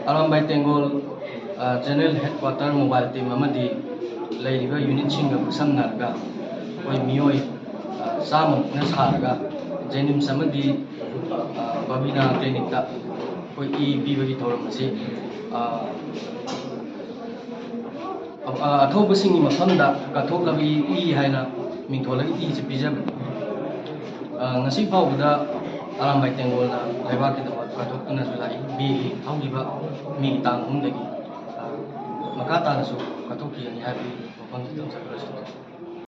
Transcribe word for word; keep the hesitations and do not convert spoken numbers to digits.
ꯑꯔꯥꯝꯕꯥꯏ ꯇꯦꯡꯒꯣꯜ, ꯑ, General Headquarter Mobile Team ꯑꯃꯗꯤ ꯂꯩꯔꯤꯕ unitꯁꯤꯡꯒ ꯈꯨꯠꯁꯝꯅꯔꯒ ꯑꯩꯈꯣꯏ ꯃꯤꯑꯣꯏ, ꯑ, ꯆꯥꯝꯃꯃꯨꯛꯅ ꯁꯥꯔꯒ JNIMS ꯑꯃꯗꯤ, ꯑ, ꯕꯕꯤꯅꯥ Clinicꯇ ꯑꯩꯈꯣꯏ ꯏ ꯄꯤꯕꯒꯤ ꯊꯧꯔꯝ ꯑꯁꯤ, ꯑ, ꯑ-, ꯑꯊꯧꯕꯁꯤꯡꯒꯤ ꯃꯐꯝꯗ ꯀꯠꯊꯣꯛꯂꯕ ꯏ, ꯏ ꯍꯥꯏꯅ ꯃꯤꯡꯊꯣꯜꯂꯒ ꯏꯁꯤ ꯄꯤꯖꯕꯅꯤ꯫ ꯑ, ꯉꯁꯤ ꯐꯥꯎꯕꯗ ꯑꯔꯥꯝꯕꯥꯏ ꯇꯦꯡꯒꯣꯜꯅ ꯂꯩꯕꯥꯛꯀꯤꯗꯃꯛ ꯀꯠꯊꯣꯛꯇꯨꯅꯁꯨ ꯂꯥꯛꯏ꯫ ꯃꯤꯒꯤ ꯍꯧꯈꯤꯕ ꯃꯤꯒꯤ ꯇꯥꯡ ꯑꯍꯨꯝꯗꯒꯤ, ꯑ, ꯃꯈꯥ ꯇꯥꯅꯁꯨ ꯀꯠꯊꯣꯛꯈꯤꯒꯅꯤ ꯍꯥꯏꯕꯒꯤ ꯋꯥꯐꯝꯁꯤꯗ ꯊꯝꯖꯔꯒ ꯂꯣꯏꯁꯤꯟꯖꯔꯦ꯫